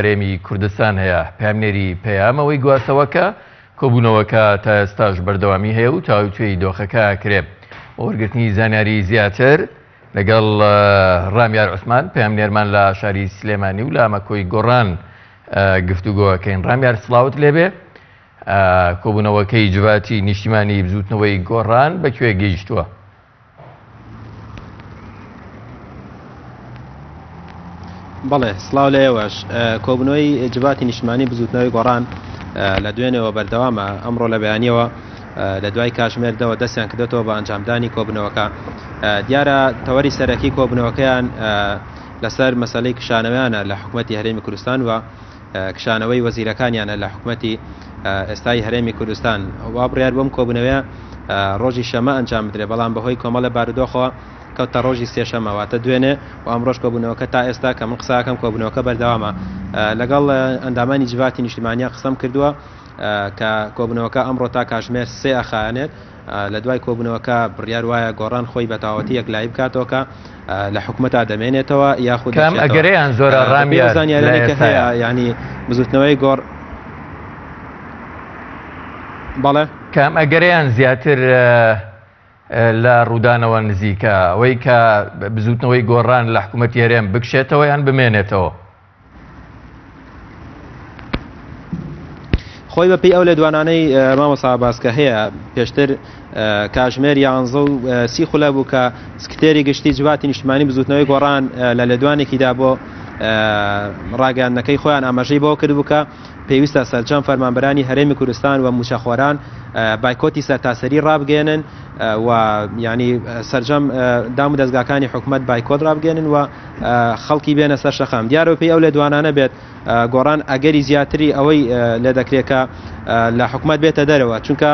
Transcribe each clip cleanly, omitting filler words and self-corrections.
هەرێمی کوردستان هەیە. پەیامنێری پەیام ئەوەی گواستەوە کە کۆبوونەوەکە تا ئێستاش بەردەوامی هەیە و تاوتوێی دۆخەکە ئەکرێ. بۆ وەرگرتنی زانیاری زیاتر لەگەڵ ڕامیار عوسمان پەیامنێرمان لە شاری سلێمانی و لە مەکۆی گۆڕان گفتوگۆەکەین. ڕامیار سڵاوت لێبێ. کۆبوونەوەکەی جڤاتی نیشتیمانی بزووتنەوەی گۆڕان بەکوێ گەیشتووە؟ بەڵێ سڵاو لە ئێوەش کۆبنەوەی جڤاتی نیشتمانی بزوتنەوەی گۆڕان لە دوێنێەوە بەردەوامە ئەمڕۆ لە بەیانیەوە لە دوای کاژمێر دەوە دەستیان کردێتەوە بە ئەنجامدانی کۆبنەوەکە دیارە تەوەری سەرەکی کۆبنەوەکەیان لەسەر مەسلەی کشانەوەیانە لە حکوومەتتی هەرێمی کوردستان و کشانەوەی وەزیرەکانیانە لە حکومەتی ئێستای هەرێمی کوردستان. وا بڕیار بوو ئەم کۆبوونەوەیە ڕۆژی شەمە ئەنجام بدرێت، بەڵام بەهۆی کۆمەڵێ بارودۆخەوە کەوتە ڕۆژی سێشەمە واتە دوێنێ و ئەمڕۆش کۆبوونەوەکە تا ئێستا کە من قسەکەم کۆبوونەوەکە بەردەوامە. لەگەڵ ئەندامانی جڤاتی نیشتیمانیان قسەم کردووە کە کۆبوونەوەکە ئەمڕۆ تا کاژمێر سێ ئەخایەنێت. لە دوای کۆبوونەوەکە بڕیار وایە گۆڕان خۆی بە تەواوەتی یەکلایی بکاتەوە کە لە حکومەتا دەمێنێتەوە یاخود کام دەچێتەوە. ئەگەرەیان زۆرە بەپێی ئەو ڕامیار لە زانیاریانەی کە ئێستایا؟ هەیە یانی بزوتنەوەی گۆڕ بەڵێ. کام ئەگەرەیان زیاتر لە ڕوودانەوە نزیکە؟ ئەوەی کە بزوتنەوەی گۆڕان لە حکوومەتی هەرێم بکشێتەوە یان بمێنێتەوە؟ خۆی بەپێی ئەو لێدوانانەی مامۆستا عەباس کە هەیە پێشتر کاژمێر یانزە و سی خولە بوو کە سکتێری گشتی جڤاتی نیشتمانی بزوتنەوەی گۆڕان لە لێدوانێکیدا بۆ ڕاگەیاندنەکەی خۆیان ئاماژەی بەوە کردبوو کە پێویستە سەرجەم فەرمانبەرانی هەرێمی کوردستان و موچەخۆران بایکۆتی سەرتاسەری ڕابگەێنن و ینی سەرجەم دام و دەستگاکانی حکومت بایکۆت ڕابگەێنن و خەڵکی بێنە سەر شەقام. دیارە بەپێی ئەو لێدوانانە بێت گۆڕان ئەگەری زیاتری ئەوەی لێ دەکرێت کە لە حکومەت بێتە دەرەوە، چونکە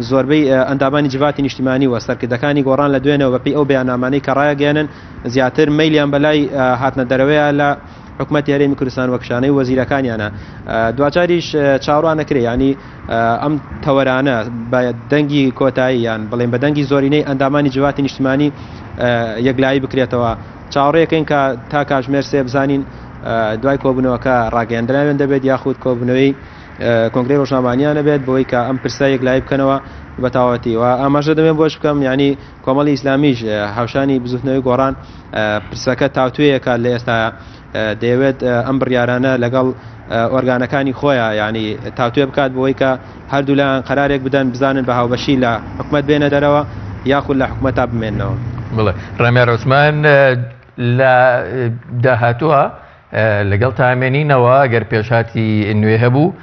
زۆربەی ئەندامانی جڤاتی نیشتیمانی و سەرکردەکانی گۆڕان لە دوێنەوە بەپێی ئەو بەیاننامانەی کە ڕایەگەیەنن زیاتر مەیلیان بەلای هاتنە دەرەوەیە لە حکومەتی هەرێمی کوردستان و کشانەی وەزیرەکانیانە. دواجاریش چاوەڕوان نەکرێ یانی ئەم تەوەرانە بە دەنگی کۆتایی یان بڵێن بە دەنگی زۆرینەی ئەندامانی جڤاتی نیشتیمانی یەکلایی بکرێتەوە. چاوەڕێکەین کە تا کاژمێر سێ بزانین دوای کۆبوونەوەکە ڕاگەیەندراوێن دەبێت یاخود کۆبوونەوەی کۆنگرەی ڕۆژنامانیان نەبێت بۆی کە ئەم پرسە یەکلایی بکەنەوە بە تەواوەتی و ئاماژە دەبێن بۆش بکەم یعنی کۆمەڵی ئیسلامیش هاوشانی بزوتنەوەی گۆڕان پرسەکە تاوتوێیەکە لە ئێستا دەیەوێت ئەم بڕیارانە لەگەڵ ئۆرگانەکانی خۆیان ینی تاوتوێ بکات بۆی کە هەردوولایان قەرارێک بدەن بزانن بە هاوبەشی لە حکومەت بێنە دەرەوە یاخود لە حکومەتا بمێننەوە. بڵێ ڕامیار عوسمان لە داهاتووە لەگەڵ تامێنینەوە گەر پێشهاتی نوێ هەبوو.